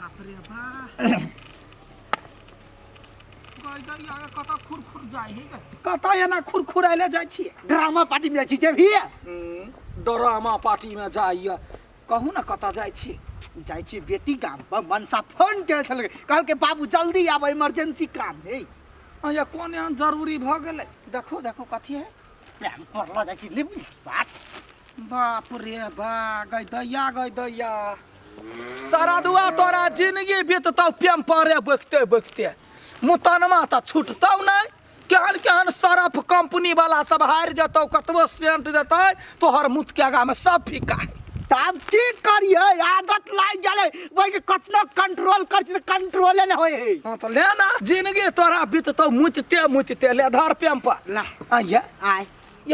बाप रे बा गई दैया गे, कतऽ खुरखुर जाइ है गे कतऽ एना खुरखुराइले जाइ छियै ड्रामा पार्टी में जाइ छी जेबही डरामा पार्टीमे जाइए कहू ने कतऽ जाइ छी जाइ छी बेटी गाम पर मनसा फोन केने छलै कहलकै बाबू जल्दी आब इमरजेंसी काम है अहाँ कोन एहन जरूरी भऽ गेलै देखू देखू कथी है प्रेम पड़लो जाइ छी लेबी बात बाप रे बा गई दैया गई दैया सारा दुआ तोरा जिंदगी बीततौ पेम्परे बकिते बकिते मुतनमा तऽ छुटतौ नहि केहन केहन सरफ कंपनी वाला सब हारि जेतौ कतबो सेंट देतै तोहर मुत के आगामे सब फीका है तब की करिए आदत लागि गेलै ओहिके कतनो कंट्रोल कर छी तऽ कंट्रोले नहि होइ है हाँ तऽ ले ना जिंदगी तोरा बीततौ मुतते मुतते ले धर पेम्पर ला आइया आय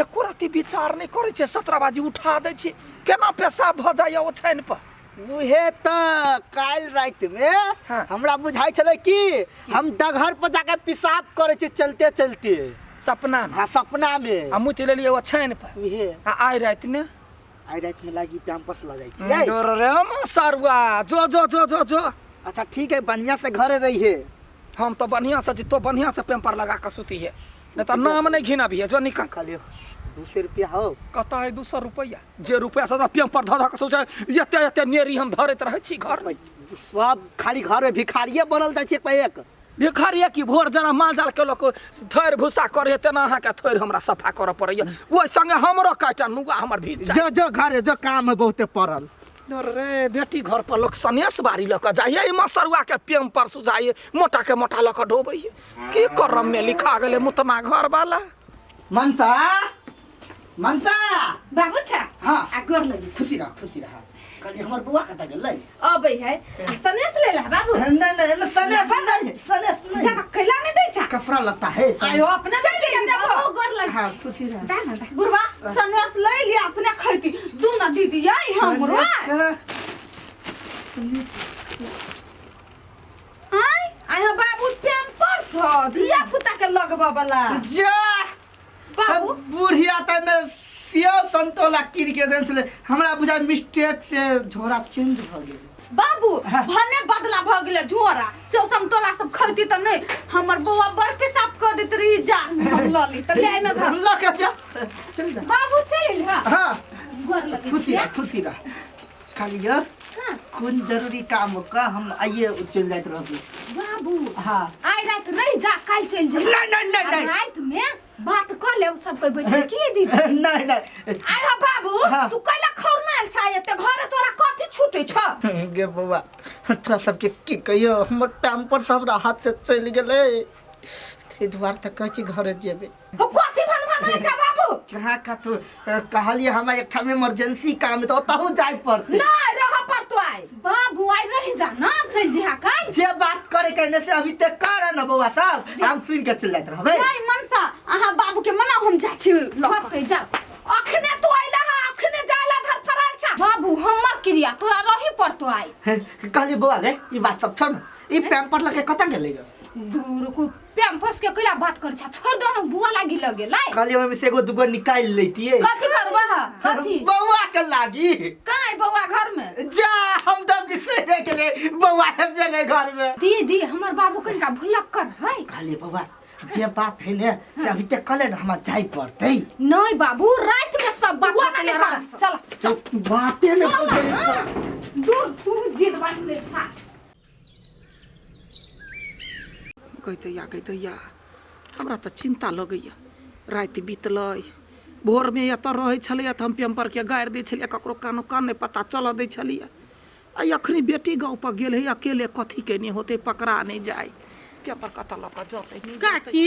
एको रत्ती विचार नहि करै छै 17 बाजी उठा दै छी केना पेशाब भऽ जाइए ओछाइन पर उहे तऽ काल्हि रातिमे हाँ। हमरा बुझाइ छलै कि हम डगहर पर जाके पेशाब करै छी चलते चलते सपना मे हाँ सपना मे आ मुति लेलियै ओछाइन पर उहे आ आइ राति ने आइ रातिमे लागी पैम्पर्स लऽ जाइ छी डोर रे मा सारुआ जो जो जो जो जो अच्छा ठीक है बढ़िया से घरे रहिए हम तऽ बढ़िया से जितो बढ़िया से पेम्पर लगा कऽ सुती है नहीं तऽ नाम नहीं घिनबी है जो निकल खाली 200 रुपया हो कतऽ है 200 रुपया जे रुपया से पेम्पर धऽ धऽ कऽ सोचै एते एते नेरी हम धरैत रहै छी घर में सब खाली घर में भिखारिये बनल जाइ छै एक पर एक भिखारिये की भोर जेना माल जाल के लोक थैर भूसा करे तेना अहाँके थैर हमरा सफा करऽ पड़ैया ओहि संगे हमरो काटा नुआ हमर भीज जो जो घर जो काम है बहुते पड़ल रे बेटी घर पर लोक सनेस बारी लऽ कऽ जाइए ई मसरुआ के पेम पर सुझाइए मोटा के मोटा लऽ कऽ ढोबैए की करम में लिखा गेलै मुतना घर वाला मनसा मनसा बाबू छा हाँ। आ गोर लगी खुशी रह खुशी रह कहली हमर बौआ कतऽ गेलै अबै है आ सनेस ले ला बाबू नहीं नहीं एमे सनेस नहीं सनेस नहीं ज्यादा कैला नहीं दै छा कपड़ा लत्ता है आयो अपने चल लिया बाबू गोर लगी हाँ खुशी रह दा ना दा बुढ़वा सनेस ले लिया अपने खैती दू ना दीदी आई हमरो आय आय हम बाबू पैम्पर्स ह धिया पुता के लगबा वाला जा बाबू बुढ़िया त में सेव संतोला कीन के देने छलै हमरा बुझाय मिस्टेक से झोरा चेंज भऽ गेल बाबू हाँ। भने बदला भऽ गेलै झोरा से समतोला सब खैती तऽ नहि हमर बौआ बड़ पेशाब कऽ देत रही जा हम लऽ ली तऽ ले में घर लऽ के जा चल जा बाबू चलि हा हाँ गोर लगे खुशी रह खुशी रह खाली यौ हाँ। कोन जरूरी काम हो का हम आइए चलि जाइत रहबै बाबू हाँ आइ राति रहि जा काल्हि चलि जा नहीं नहीं नहीं नहीं राति में बात कर लेब सब कोई बैठ के की दीदी नहीं नहीं आइ हा बाबू हाँ। तू कैला खौरना आयल छा एते घरे तोरा कथी छूटे छ गे बौआ तोरा सबके की कहियो हमर पैम्पर्स हमरा हाथ से चलि गेलै ताहि दुआरे तऽ कहै छी घरे जेबै हो कथी भन भन छा बाबू कहाँ कतौ कहलियै हमरा एकठाम इमरजेंसी काम है तऽ ओतहु जाय पड़तै नहीं रह पड़तो आइ बाबू आइ रहि जा ना चलि जिहा काल्हि जे बात करे के ने से अभी तक कर न बौआ साहब हम सुन के चल जाइत रहबै नहीं मनसा अहाँ बाबू के मना हम जाइ छी लऽ बाप के जा अखने तू अइला हा अखने जाला धरफड़ाल छा बाबू हमर क्रिया तोरा रही पड़तो आइ कहलियै बौआ रे ई बात सब छोड़ न ई पैम्पर लके कतऽ गेलै गे दूर को पैम्पर्स के कैला बात कर छा छोड़ दो ना बुआ लागी लगे लाई कहलियै ओहिमे से एगो दूगो निकालि लैतियै कथी करबा कथी बौआ के लागी कहाँ है बौआ घर में जा हम तऽ बिसरे गेलै बौआ हेबे नहि घर में दीदी हमर बाबू कनिका भुलक कर है कहलियै बौआ जे बात है ने से अभी तक कहले ने हमरा जाय पड़तै नहीं बाबू रात में सब बात बुआ होतै नहीं आराम कर से। चल चल बाते ने चल बुझै ना, दूर तू दिन बाटले छा गई दैया गई दैया हमरा तऽ चिन्ता लगैए राति बितलै भोरमे एतऽ रहै छलैए तऽ हम पेम्परके गाड़ि दै छलियै ककरो कानो कान नहि पता चलऽ दै छलियै आ अखनी बेटी गाँवपर गेल है अकेले कथी केने होतै पकड़ा नहि जाय पेपर कतऽ लऽ कऽ जतै नहि जतै। काकी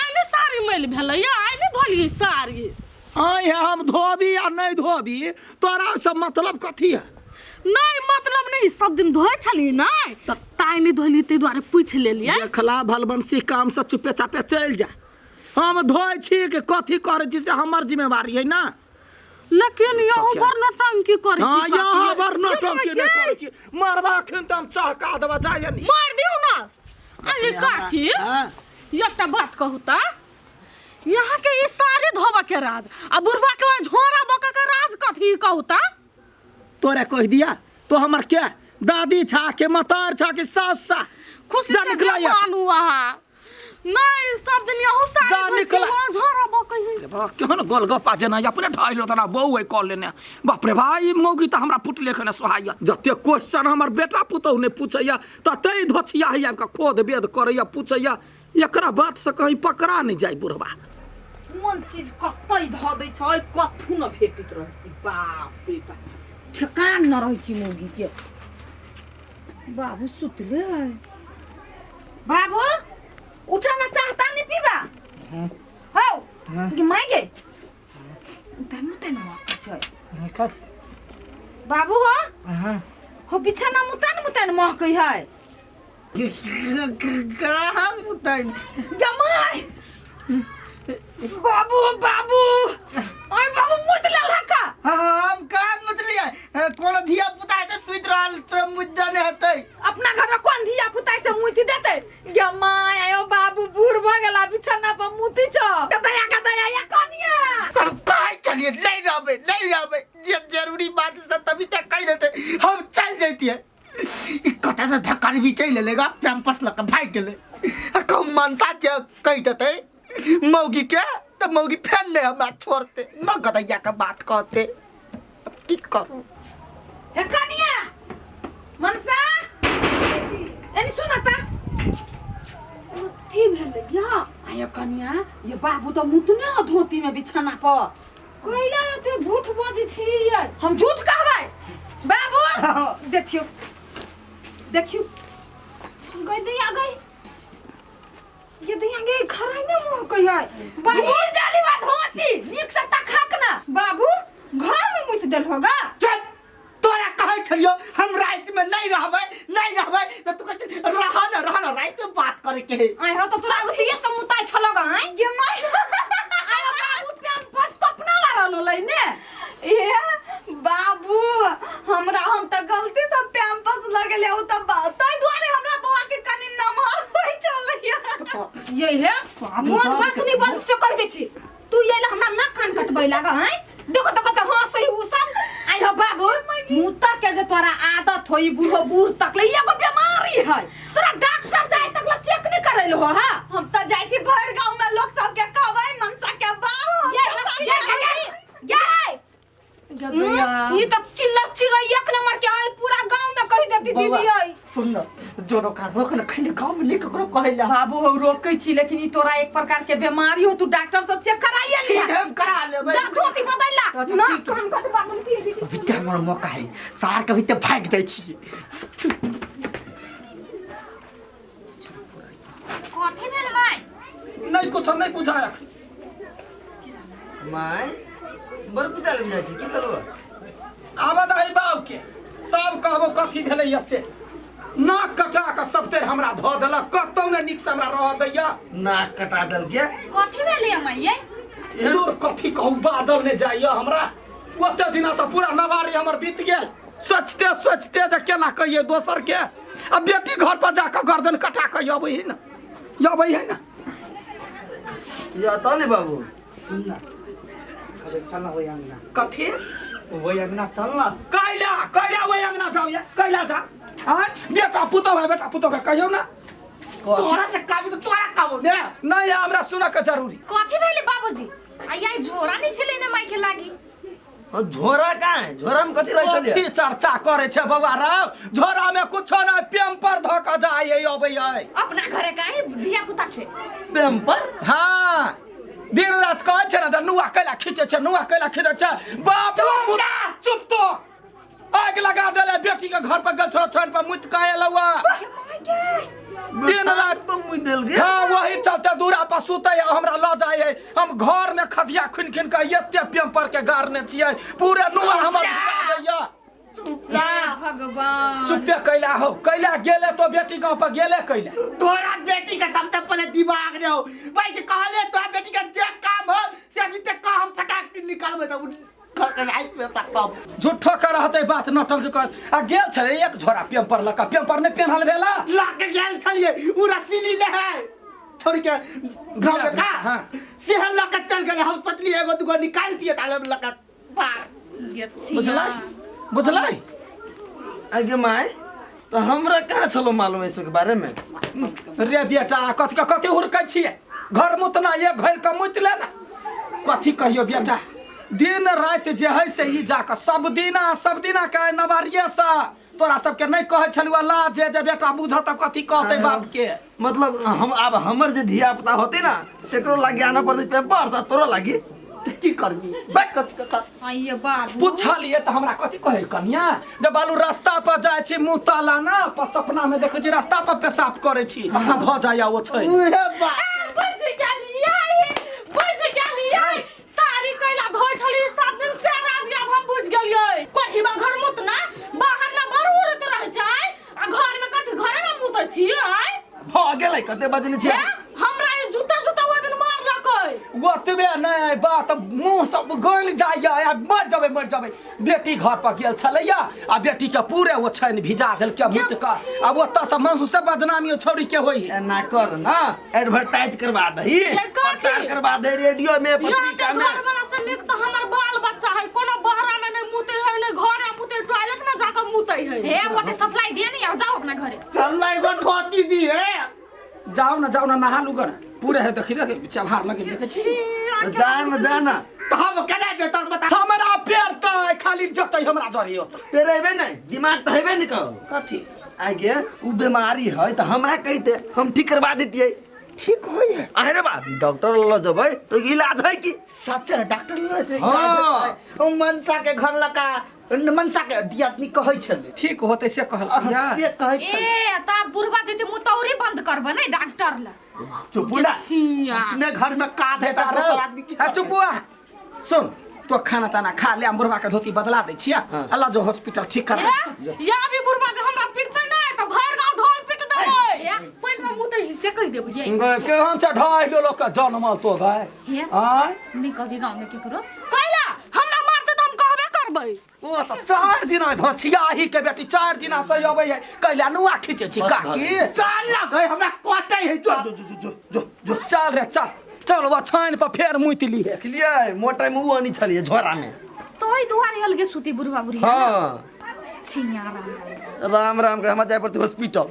आइने साड़ी मैल भेलै या आइने धोलियै साड़ी आँय हे हम धोबी आ नहि धोबी तोरा से मतलब कथी है नहीं मतलब नहीं सब दिन धोए छलियै नहीं तऽ ताइ नहि धोलियै ताहि दुआरे पूछि लेलियै देखला भलबंसी काम से चुपे चापे चलि जा हम धोइ छी कि कथी करै छी से हमर जिम्मेवारी है ना लेकिन यहूँ क्या? बड़ नौटंकी करै हाँ छी यहाँ काकी। बड़ नौटंकी नहि करै छी मरबा अखन तऽ हम चहका देबा जाय नी मार दियौ ना अरे काकी हाँ। एकटा बात कहू तऽ यहाँ के ई साड़ी धोबऽ के राज आ बुढ़बा के ओहि झोरा बकऽ के राज कथी कहू तऽ तोरे कहि दिया तो हमर के दादी छा के मतार छा के सास सा खुशी जा से निकला जे यहाँ से। मानू अहाँ नहीं सब दिन यहू जा साड़ी निकला। झोरा बकै है रे बा केहन गोलगप्पा जेना अपने ढाइलो तना बहू है कऽ लेने। बाप रे भाई, ई मौगी तऽ हमरा फुटले खने सोहाइया। जते क्वेश्चन हमर बेटा पुतहु नहि पूछैया तते धोछिया है आबि कऽ खोद बेद करैया पूछैया। एकरा बात से कहीं पकड़ा नहि जाय बुढ़बा। कोन चीज कतै धऽ दै छै कथू न भेटैत रहै छै। बाप रे बाप, ठेकान न रहै छै मौगी के। बाबू सुतले है। बाबू उठा ना, चाहता नहीं पीबा हौ गे my गे उतान मुतान मक्का छै। कथी? बाबू हो हाँ। हो, बिछाना मुतान मुतान महकै है। कहाँ मुतैन? गे my, बाबू बाबू ओए बाबू, मुत लेल हका। हम कहाँ मुतलियै? कोनो धिया पुता के सुति रहल तऽ मुद्दा नहि हेतै। अपना घर में कोन धिया पुता से मुति देते? गे my, आयो बाबू बूढ़ भ गेला, बिछाना पर मुति छ। कतया कतया या कनिया, हम कहै छलियै नहि रहबै नहि रहबै, जे जरूरी बात है तभी तक कहि देते, हम चल जैतियै। ई कतऽ से धक्का भी चलि एलै गा, पैम्पर्स लऽ कऽ भागि गेलै। आ कहूँ मनसा जे कहि देतै मौगी के तऽ मौगी फेर नहि हमरा छोड़तै न, गदैया के बात कहते। अब की करू? हे कनिया, मनसा, एनी सुन त। की भेलै या? आयो कनिया, ये बाबू तो मुतने हो धोती में बिछाना पर। कैला एते झूठ बजै छी यै? हम झूठ कहबै? बाबू देखियो देखियो। गई दैया गई, ये दैया गे, खराइ ने मुँह है बाबू। दूर जाली बा धोती, नीक से तखक ना। बाबू घर में मुत देल होगा। चल, तोरा कहै छलियो हम राति में नहीं रहबै नहीं रहबै, तऽ तू कहै छली, रह न रह न, राति में बात करे के है। आइ हो तो तोरा अगतिये से मुताइ छलग आइ। गे my, आइ हो बाबू, पैम्पर्स तो अपना ला रहल होलै ने। ए बाबू, हमरा हम तऽ गलती से पैम्पस लगेले उ तऽ ताहि दुआरे हमरा बौआ के कनि नमहर होइ चलैया। ये हे मोन बात नहीं बात से कह दै छी तू, ये ला हमरा ना कान कटबै लाग हैं। देखो तो कहते हां सही उ सब। आइ हो बाबू, मुता के जे तोरा आदत होई बूढ़ो बूढ़ तक ले एगो बीमारी है तोरा, डॉक्टर से आइ तक ला चेक नहीं करैल हो? हां, हम तऽ जाइ छी भरि गांव में लोक सब के कहबै मनसा के बाबू। ये ये ये ये ई त चिल्लर चिड़ै एक नंबर के है, पूरा गांव में कहि देती दीदी है। सुन न, जोरो का रोक न, खैन गाँव में नहीं ककरो कहै ला। बाबू हो, रोकै छी, लेकिन ई तोरा एक प्रकार के बीमारी हो, तू डॉक्टर से चेक कराइए। ठीक है, हम करा लेबै। जा धोती बदल ला। अच्छा, ना ठीक है। कान कटबा देलती दीदी। अभी तऽ हमर मौका है, सार कभी तऽ भागि जाइ छियै। कथी भेल माय? नहीं कुछ नहीं बुझाया। माय, बड़ पिता लग जाइ छी, की करबो? आबऽ दही बाबू के, तब कहबो कथी भेलैया से। नाक कटा कऽ सब तेर हमरा धऽ देलक, कतौ ने नीक से हमरा रहऽ दैया। नाक कटा देलकै? कथी भेलै माय ये? दूर कथी कहू, बाजल नहि जाइया हमरा। ओते दिना से पूरा नवारी हमर बीत गेल सोचते सोचते जे केना कहियै दोसर के, आ बेटी घर पर जाकऽ गर्दन कटा कऽ अबै है ने, अबै है ने। या तले बाबू। सुन न, अरे चल ना वही अंगना। कथी? वही अंगना चल ना। कैला कैला ओहि अंगना जाउ या कैला जा आँय? बेटा पुतहु है, बेटा पुतहु के कहियौ ने। तोरा से काबू तऽ तोरा काबू ने। नहि, हमरा सुनऽ के जरूरी। कथी भेलै बाबूजी? आ याई झोरा नहीं छलै ने माय के लागी? हाँ, झोरा कहाँ है? झोरा में कथी रहै छलियै? कथी चर्चा करे छै बौआ रौ, झोरा में कुछो नहि, पेम्पर धऽ कऽ जाइ अबै है। अपना घरे काहे धिया पुता से पेम्पर? हाँ, दिन रात कहै छै ने जे नुआ कैला खींचै छै, नुआ कैला खींचै छै। बाप रे, चुप तो आगि लगा देले बेटी के घर पर, गेल छौ छन पर मुति कऽ एलौ दिन रात। मुँह देलकै? हाँ, वही चलते दूरा पर सुतै है, हमरा लऽ जाइ है। हम घर में खदिया खुनि खुनि कऽ एते पेम्पर के गाड़ने छियै, पूरे नुआ हमर भिजा दैया। भगवान, चुप्पे कैला हो, कैला गेले तो बेटी गाँव पर गेले कैला? तोरा बेटी के सबसे पहले दिमाग रहो भाई के कहले तोरा बेटी के जे काम हो से अभी तक का हम फटाक से निकालबै तऽ उ राति में तक कम झूठो के रहते बात नटंकी कर आ गेल छलै एक झोरा पेम्पर लऽ कऽ, पेम्पर नहि पेन्हल भेला। ला के गेल छलियै, उ रस्सी लीले है छोड़ के गाँव में का। हाँ। से लऽ के चल गेलै, हम सोचलियै एगो दूगो निकाल दिए ताले लऽ के पार। बुझलै बुझलै? आगे my. तो हमरा कहाँ छलो मालूम ऐसो के बारे में रे बेटा कथी के कथी हुरकै छियै घर मुतना एक घर के मुति ले ना कथी कहियो बेटा दिन राति जे है से ई जाके सब दिना सब दिना के नवारिये से तोरा सबके नहीं कहै छलु ला जे जे बेटा बुझत तऽ कथी कहतै बाप के मतलब हम आब हमर जे धिया पुता होते ना तेकरो लागी आना पड़तै पेम्पर्स आ तोरो लागी तऽ की करबी बैठ कथी कथा आइए बाबू पुछलिए तऽ हमरा कथी कहै कनिया जे बालू रास्ता पर जाइ छी मुँह ताला ना पर सपना में देखै छी रास्ता पर पेशाब करै छी आ भऽ जाइया ओ छै उहे बात बुझि गेलियै बुझि गेलियै साड़ी कैला धोइ छली सब दिन से राज आब हम बुझि गेलियै कोठीबा घर मुतना बाहर ना बड़ उड़ैत रहै छै आ घर में कथी घरे में मुतै छी आय भऽ गेलै कते बजने छै हे हमरा ई जूता जूता ओहि दिन मारलकै ओतबे नहि बात मुँह सब गलि जाइया आ मरि जेबै मरि जेबै बेटी घर पर गेल छलैया आ बेटी के पूरे ओ छानि भिजा देलकै मुत के आ ओतऽ से महसूस बदनामी ओ छौड़ी के होइ है एना कर ना एडवर्टाइज करवा दही ये कथी? प्रचार करवा दे रेडियो में यहाँ पत्रिका के में घर वाला से नीक तऽ हमर बाल बच्चा है कोनो बहरा में नहीं मुते है नहीं घर में मुते टॉयलेट में जाकर मुते है हे ओते सप्लाई दिए नहीं आओ जाओ अपना घरे चल ना एगो धोती दी है जाओ ना जाओ ना नहा लूगा ना पूरे है देखी देखी चभार लगे देखै छी जा ना जा ना तऽ हम केना जेतौ बता हमरा पेड़ तऽ खाली जतै हमरा जरी होता पेरेबे नहीं दिमाग तऽ हेबे नहीं करो कथी आगे उ बीमारी है तऽ हमरा कहिते हम ठीक करवा देतियै ठीक होइ है अरे बा डॉक्टर लग जेबै तो इलाज है की सच रे डॉक्टर लग जेतै हाँ। ओ मनसा के घर लका मनसा के दियादनी कहै छलै ठीक होतै से कहल से कहै छलै ए त बुढ़बा जेते मुतौरी बंद करबे नै डॉक्टर ला चुप ना छिया अपने घर में काज है बेटा तऽ दोसर आदमी की रे चुपुआ सुन तो खाना ताना खा ले हम बुढ़बा के धोती बदला दै छियै अल्लाह जो हॉस्पिटल ठीक कर या भी बुढ़बा जे हमरा पिटतै नै तऽ भरि गाँव ढोल पिट देबै पानि में मुतै से कहि देबै ये केहन छै ढाई लो लोक के जनमल तो भाई हे आय नहीं कभी गांव में केकरो कैला हमरा मारतै तऽ हम कहबे करबै ओ तऽ चारि दिना धछियाही के बेटी चारि दिना से अबै है कैला नुआ खींचे छी काकी चल ना गई हमरा कटै है जो जो जो जो जो जो चल रे चल चल वो छानि पर फेर मुति ली देखलियै मोटा में उ आनी छलियै झोरा में तो ओइ दुआरे अलगे सुती बुढ़वा बुढ़िया हाँ छिया राम राम राम के हमरा जाय पड़तै हॉस्पिटल